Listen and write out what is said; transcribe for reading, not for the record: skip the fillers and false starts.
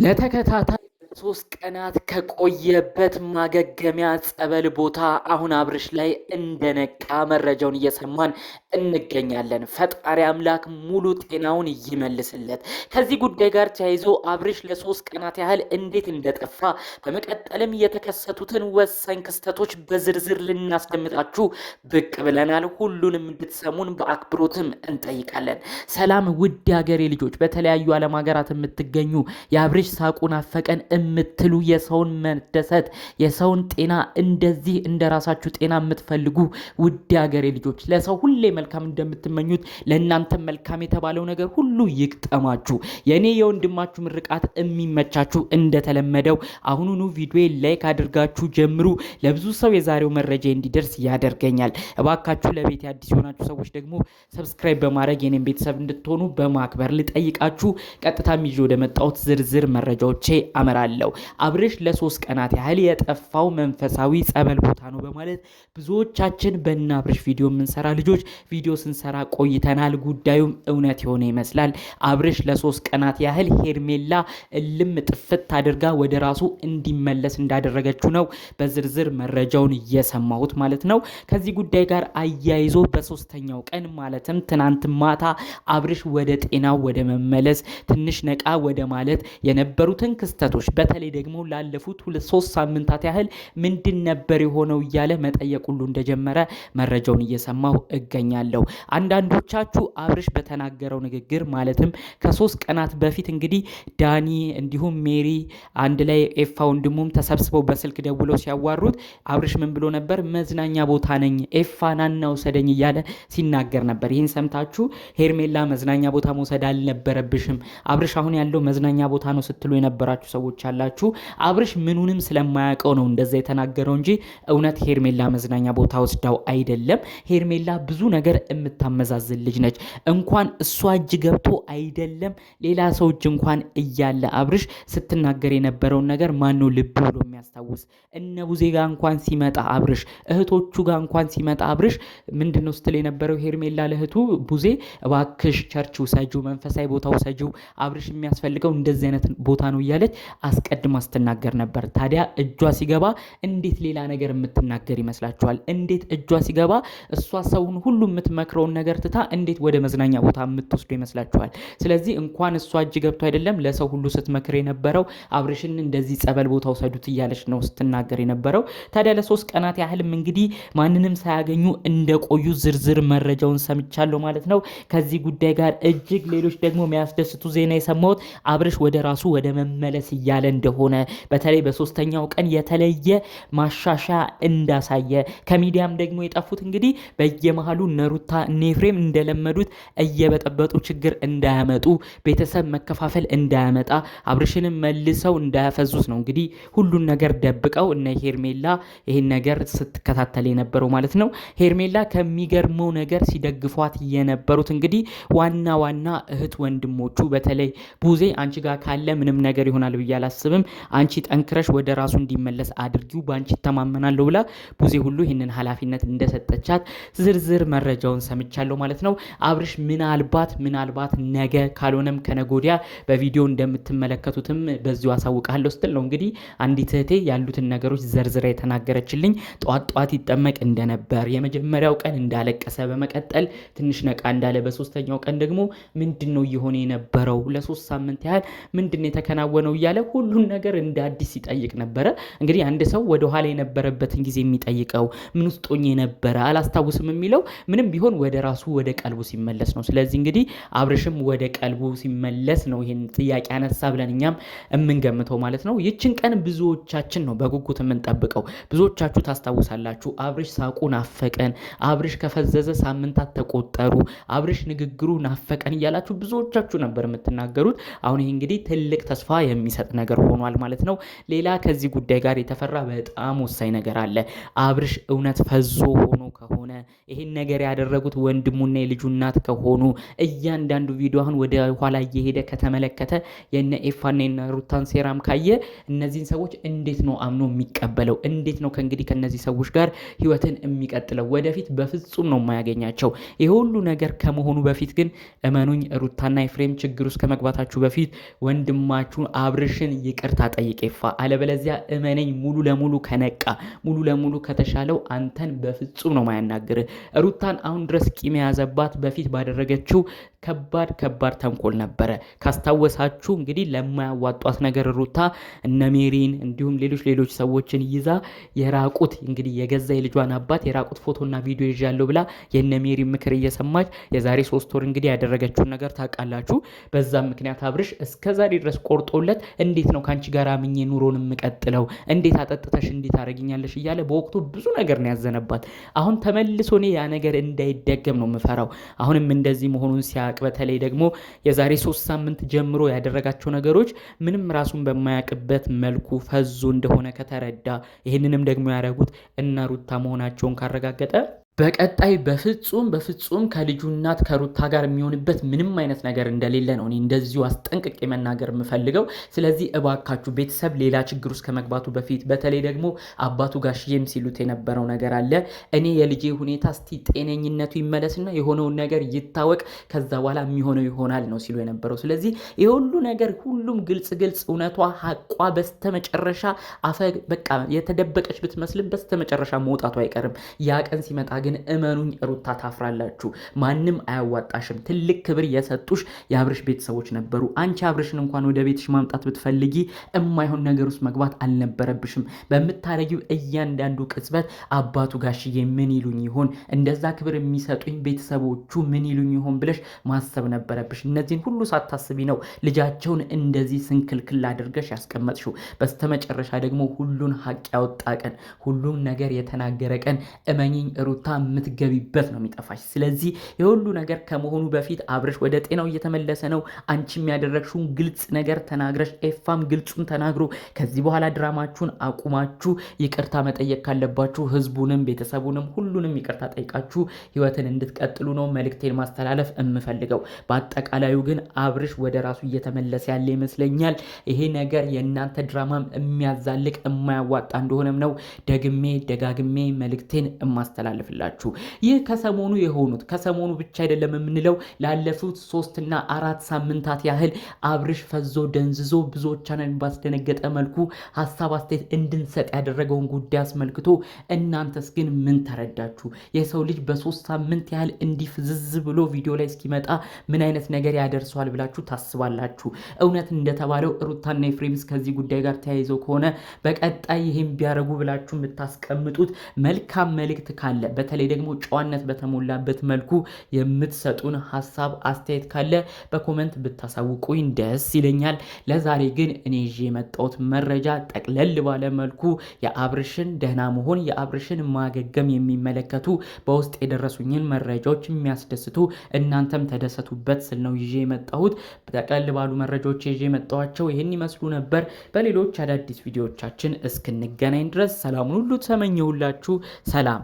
ለተከታታይ 3 ቀናት ከቆየበት ማገገሚያ ጸበል ቦታ አሁን አብርሽ ላይ እንደነቃ መረጃውን እየሰማን እንገኛለን። ፈጣሪ አምላክ ሙሉ ጤናውን ይመልስለት። ከዚህ ጉዳይ ጋር ተያይዞ አብርሽ ለ3 ቀናት ያህል እንዴት እንደጠፋ በመቀጠልም የተከሰቱትን ወሳኝ ክስተቶች በዝርዝር ልናስደምጣችሁ ብቅ ብለናል። ሁሉንም እንድትሰሙን በአክብሮትም እንጠይቃለን። ሰላም ውድ የሀገሬ ልጆች፣ በተለያዩ ዓለም ሀገራት የምትገኙ የአብርሽ ሳቁን አፈቀን የምትሉ፣ የሰውን መደሰት የሰውን ጤና እንደዚህ እንደ ራሳችሁ ጤና የምትፈልጉ ውድ ሀገሬ ልጆች፣ ለሰው ሁሌ መልካም እንደምትመኙት ለእናንተ መልካም የተባለው ነገር ሁሉ ይግጠማችሁ። የእኔ የወንድማችሁ ምርቃት የሚመቻችሁ እንደተለመደው አሁኑኑ ቪዲዮ like አድርጋችሁ ጀምሩ። ለብዙ ሰው የዛሬው መረጃ እንዲደርስ ያደርገኛል። እባካችሁ ለቤት አዲስ የሆናችሁ ሰዎች ደግሞ subscribe በማድረግ የኔን ቤተሰብ እንድትሆኑ በማክበር ልጠይቃችሁ። ቀጥታ ይዤ ወደ መጣሁት ዝርዝር መረጃዎቼ አመራለሁ። አለው። አብርሽ ለ3 ቀናት ያህል የጠፋው መንፈሳዊ ጸበል ቦታ ነው በማለት ብዙዎቻችን በእነ አብርሽ ቪዲዮ የምንሰራ ልጆች ቪዲዮ ስንሰራ ቆይተናል። ጉዳዩም እውነት የሆነ ይመስላል። አብርሽ ለ3 ቀናት ያህል ሄርሜላ እልም ጥፍት አድርጋ ወደ ራሱ እንዲመለስ እንዳደረገችው ነው በዝርዝር መረጃውን እየሰማሁት ማለት ነው። ከዚህ ጉዳይ ጋር አያይዞ በሶስተኛው ቀን ማለትም ትናንት ማታ አብርሽ ወደ ጤናው ወደ መመለስ ትንሽ ነቃ ወደ ማለት የነበሩትን ክስተቶች በተለይ ደግሞ ላለፉት 2-3 ሳምንታት ያህል ምንድን ነበር የሆነው እያለ መጠየቅ ሁሉ እንደጀመረ መረጃውን እየሰማሁ እገኛለሁ። አንዳንዶቻችሁ አብርሽ በተናገረው ንግግር ማለትም ከ3 ቀናት በፊት እንግዲህ ዳኒ እንዲሁም ሜሪ አንድ ላይ ኤፋ ወንድሙም ተሰብስበው በስልክ ደውለው ሲያዋሩት አብርሽ ምን ብሎ ነበር? መዝናኛ ቦታ ነኝ፣ ኤፋ ናና ውሰደኝ እያለ ሲናገር ነበር። ይህን ሰምታችሁ ሄርሜላ መዝናኛ ቦታ መውሰድ አልነበረብሽም፣ አብርሽ አሁን ያለው መዝናኛ ቦታ ነው ስትሉ የነበራችሁ ሰዎች አላችሁ። አብርሽ ምኑንም ስለማያውቀው ነው እንደዛ የተናገረው እንጂ እውነት ሄርሜላ መዝናኛ ቦታ ወስዳው አይደለም። ሄርሜላ ብዙ ነገር የምታመዛዝን ልጅ ነች። እንኳን እሷ እጅ ገብቶ አይደለም ሌላ ሰው እጅ እንኳን እያለ አብርሽ ስትናገር የነበረውን ነገር ማነው ልብ ብሎ የሚያስታውስ? እነ ቡዜ ጋር እንኳን ሲመጣ አብርሽ እህቶቹ ጋር እንኳን ሲመጣ አብርሽ ምንድን ነው ስትል የነበረው ሄርሜላ ለእህቱ ቡዜ እባክሽ church ውሰጂው፣ መንፈሳዊ ቦታ ውሰጂው፣ አብርሽ የሚያስፈልገው እንደዚህ አይነት ቦታ ነው እያለች አስቀድማ ስትናገር ነበር። ታዲያ እጇ ሲገባ እንዴት ሌላ ነገር የምትናገር ይመስላችኋል? እንዴት እጇ ሲገባ እሷ ሰውን ሁሉ የምትመክረውን ነገር ትታ እንዴት ወደ መዝናኛ ቦታ የምትወስዱ ይመስላችኋል? ስለዚህ እንኳን እሷ እጅ ገብቶ አይደለም ለሰው ሁሉ ስትመክር የነበረው አብርሽን እንደዚህ ጸበል ቦታ ውሰዱት እያለች ነው ስትናገር የነበረው። ታዲያ ለ3 ቀናት ያህልም እንግዲህ ማንንም ሳያገኙ እንደቆዩ ዝርዝር መረጃውን ሰምቻለሁ ማለት ነው። ከዚህ ጉዳይ ጋር እጅግ ሌሎች ደግሞ የሚያስደስቱ ዜና የሰማሁት አብርሽ ወደ ራሱ ወደ መመለስ እያለ እንደሆነ፣ በተለይ በሶስተኛው ቀን የተለየ ማሻሻያ እንዳሳየ፣ ከሚዲያም ደግሞ የጠፉት እንግዲህ በየመሃሉ እነ ሩታ እነ ኤፍሬም እንደለመዱት እየበጠበጡ ችግር እንዳያመጡ፣ ቤተሰብ መከፋፈል እንዳያመጣ፣ አብርሽንም መልሰው እንዳያፈዙት ነው እንግዲህ ሁሉን ነገር ደብቀው እነ ሄርሜላ ይህን ነገር ስትከታተል የነበረው ማለት ነው። ሄርሜላ ከሚገርመው ነገር ሲደግፏት የነበሩት እንግዲህ ዋና ዋና እህት ወንድሞቹ በተለይ ቡዜ አንቺ ጋር ካለ ምንም ነገር ይሆናል ብዬ አላስብም። አንቺ ጠንክረሽ ወደ ራሱ እንዲመለስ አድርጊው፣ በአንቺ እተማመናለሁ ብላ ቡዜ ሁሉ ይህንን ኃላፊነት እንደሰጠቻት ዝርዝር መረጃውን ሰምቻለሁ ማለት ነው። አብርሽ ምናልባት ምናልባት ነገ ካልሆነም ከነጎዲያ በቪዲዮ እንደምትመለከቱትም በዚሁ አሳውቃለሁ ስትል ነው እንግዲህ አንዲት እህቴ ያሉትን ነገሮች ዘርዝራ የተናገረችልኝ። ጠዋት ጠዋት ይጠመቅ እንደነበር፣ የመጀመሪያው ቀን እንዳለቀሰ፣ በመቀጠል ትንሽ ነቃ እንዳለ፣ በሶስተኛው ቀን ደግሞ ምንድን ነው እየሆነ የነበረው ለ3 ሳምንት ያህል ምንድን ነው የተከናወነው እያለ ሁሉን ነገር እንደ አዲስ ይጠይቅ ነበረ። እንግዲህ አንድ ሰው ወደኋላ የነበረበትን ጊዜ የሚጠይቀው ምን ውስጥ ሆኜ ነበረ አላስታውስም የሚለው ምንም ቢሆን ወደ ራሱ ወደ ቀልቡ ሲመለስ ነው። ስለዚህ እንግዲህ አብርሽም ወደ ቀልቡ ሲመለስ ነው ይህን ጥያቄ አነሳ ብለን እኛም የምንገምተው ማለት ነው። ይችን ቀን ብዙዎቻችን ነው በጉጉት የምንጠብቀው። ብዙዎቻችሁ ታስታውሳላችሁ። አብርሽ ሳቁ ናፈቀን፣ አብርሽ ከፈዘዘ ሳምንታት ተቆጠሩ፣ አብርሽ ንግግሩ ናፈቀን እያላችሁ ብዙዎቻችሁ ነበር የምትናገሩት። አሁን ይህ እንግዲህ ትልቅ ተስፋ የሚሰጥ ነገር ነገር ሆኗል ማለት ነው። ሌላ ከዚህ ጉዳይ ጋር የተፈራ በጣም ወሳኝ ነገር አለ። አብርሽ እውነት ፈዞ ሆኖ ከሆነ ይሄን ነገር ያደረጉት ወንድሙና የልጁ እናት ከሆኑ እያንዳንዱ ቪዲዮ አሁን ወደ ኋላ እየሄደ ከተመለከተ የነ ኤፋና የነ ሩታን ሴራም ካየ እነዚህን ሰዎች እንዴት ነው አምኖ የሚቀበለው? እንዴት ነው ከእንግዲህ ከነዚህ ሰዎች ጋር ህይወትን የሚቀጥለው? ወደፊት በፍጹም ነው የማያገኛቸው። ይህ ሁሉ ነገር ከመሆኑ በፊት ግን እመኑኝ ሩታና ኤፍሬም ችግር ውስጥ ከመግባታችሁ በፊት ወንድማችሁ አብርሽን ይቅርታ ጠይቅ ኤፋ። አለበለዚያ እመነኝ ሙሉ ለሙሉ ከነቃ ሙሉ ለሙሉ ከተሻለው አንተን በፍጹም ነው ማያናግርህ። ሩታን አሁን ድረስ ቂም የያዘባት በፊት ባደረገችው ከባድ ከባድ ተንኮል ነበረ። ካስታወሳችሁ እንግዲህ ለማያዋጧት ነገር ሩታ እነ ሜሪን እንዲሁም ሌሎች ሌሎች ሰዎችን ይዛ የራቁት እንግዲህ የገዛ የልጇን አባት የራቁት ፎቶና ቪዲዮ ይዣለሁ ብላ የነ ሜሪ ምክር እየሰማች የዛሬ 3 ወር እንግዲህ ያደረገችውን ነገር ታውቃላችሁ። በዛም ምክንያት አብርሽ እስከ ዛሬ ድረስ ቆርጦለት እንዴት ነው ከአንቺ ጋር አምኜ ኑሮን የምቀጥለው? እንዴት አጠጥተሽ እንዴት አደረግኛለሽ? እያለ በወቅቱ ብዙ ነገር ነው ያዘነባት። አሁን ተመልሶ እኔ ያ ነገር እንዳይደገም ነው የምፈራው። አሁንም እንደዚህ መሆኑን ሲያቅ በተለይ ደግሞ የዛሬ 3 ሳምንት ጀምሮ ያደረጋቸው ነገሮች ምንም ራሱን በማያውቅበት መልኩ ፈዞ እንደሆነ ከተረዳ ይህንንም ደግሞ ያደረጉት እነ ሩታ መሆናቸውን ካረጋገጠ በቀጣይ በፍጹም በፍጹም ከልጁ እናት ከሩታ ጋር የሚሆንበት ምንም አይነት ነገር እንደሌለ ነው እኔ እንደዚሁ አስጠንቅቄ መናገር የምፈልገው። ስለዚህ እባካችሁ ቤተሰብ ሌላ ችግር ውስጥ ከመግባቱ በፊት በተለይ ደግሞ አባቱ ጋሽዬም ሲሉት የነበረው ነገር አለ። እኔ የልጄ ሁኔታ እስቲ ጤነኝነቱ ይመለስና የሆነውን ነገር ይታወቅ፣ ከዛ በኋላ የሚሆነው ይሆናል ነው ሲሉ የነበረው። ስለዚህ ይህ ሁሉ ነገር ሁሉም ግልጽ ግልጽ እውነቷ ሀቋ በስተመጨረሻ አፈ በቃ የተደበቀች ብትመስልም በስተመጨረሻ መውጣቱ አይቀርም። ያ ቀን ሲመጣ ግን እመኑኝ ሩታ ታፍራላችሁ። ማንም አያዋጣሽም። ትልቅ ክብር የሰጡሽ የአብርሽ ቤተሰቦች ነበሩ። አንቺ አብርሽን እንኳን ወደ ቤትሽ ማምጣት ብትፈልጊ እማይሆን ነገር ውስጥ መግባት አልነበረብሽም። በምታረጊው እያንዳንዱ ቅጽበት አባቱ ጋሽዬ ምን ይሉኝ ይሆን፣ እንደዛ ክብር የሚሰጡኝ ቤተሰቦቹ ምን ይሉኝ ይሆን ብለሽ ማሰብ ነበረብሽ። እነዚህን ሁሉ ሳታስቢ ነው ልጃቸውን እንደዚህ ስንክልክል አድርገሽ ያስቀመጥሽው። በስተመጨረሻ ደግሞ ሁሉን ሀቅ ያወጣ ቀን፣ ሁሉን ነገር የተናገረ ቀን እመኚኝ ሩታ የምትገቢበት ነው የሚጠፋሽ። ስለዚህ የሁሉ ነገር ከመሆኑ በፊት አብረሽ ወደ ጤናው እየተመለሰ ነው። አንቺም ያደረግሽውን ግልጽ ነገር ተናግረሽ፣ ኤፋም ግልጹን ተናግሮ ከዚህ በኋላ ድራማችሁን አቁማችሁ ይቅርታ መጠየቅ ካለባችሁ ህዝቡንም ቤተሰቡንም ሁሉንም ይቅርታ ጠይቃችሁ ህይወትን እንድትቀጥሉ ነው መልእክቴን ማስተላለፍ የምፈልገው። በአጠቃላዩ ግን አብርሽ ወደ ራሱ እየተመለሰ ያለ ይመስለኛል። ይሄ ነገር የእናንተ ድራማም የሚያዛልቅ የማያዋጣ እንደሆነም ነው ደግሜ ደጋግሜ መልእክቴን የማስተላልፍላችሁ። ትችላላችሁ። ይህ ከሰሞኑ የሆኑት ከሰሞኑ ብቻ አይደለም የምንለው ላለፉት 3ና 4 ሳምንታት ያህል አብርሽ ፈዞ ደንዝዞ ብዙዎቻችንን ባስደነገጠ መልኩ ሀሳብ አስተያየት እንድንሰጥ ያደረገውን ጉዳይ አስመልክቶ እናንተስ ግን ምን ተረዳችሁ? የሰው ልጅ በ3 ሳምንት ያህል እንዲህ ፍዝዝ ብሎ ቪዲዮ ላይ እስኪመጣ ምን አይነት ነገር ያደርሰዋል ብላችሁ ታስባላችሁ? እውነት እንደተባለው ሩታና ኤፍሬምስ ከዚህ ጉዳይ ጋር ተያይዘው ከሆነ በቀጣይ ይህም ቢያደርጉ ብላችሁ የምታስቀምጡት መልካም መልእክት ካለ በተለይ ደግሞ ጨዋነት በተሞላበት መልኩ የምትሰጡን ሀሳብ አስተያየት ካለ በ comment ብታሳውቁኝ ደስ ይለኛል። ለዛሬ ግን እኔ ይዤ የመጣሁት መረጃ ጠቅለል ባለ መልኩ የአብርሽን ደህና መሆን የአብርሽን ማገገም የሚመለከቱ በውስጥ የደረሱኝን መረጃዎች የሚያስደስቱ እናንተም ተደሰቱበት ስል ነው ይዤ የመጣሁት። ጠቅለል ባሉ መረጃዎች ይዤ የመጣኋቸው ይህን ይመስሉ ነበር። በሌሎች አዳዲስ ቪዲዮዎቻችን እስክንገናኝ ድረስ ሰላሙን ሁሉ ተመኘሁላችሁ። ሰላም።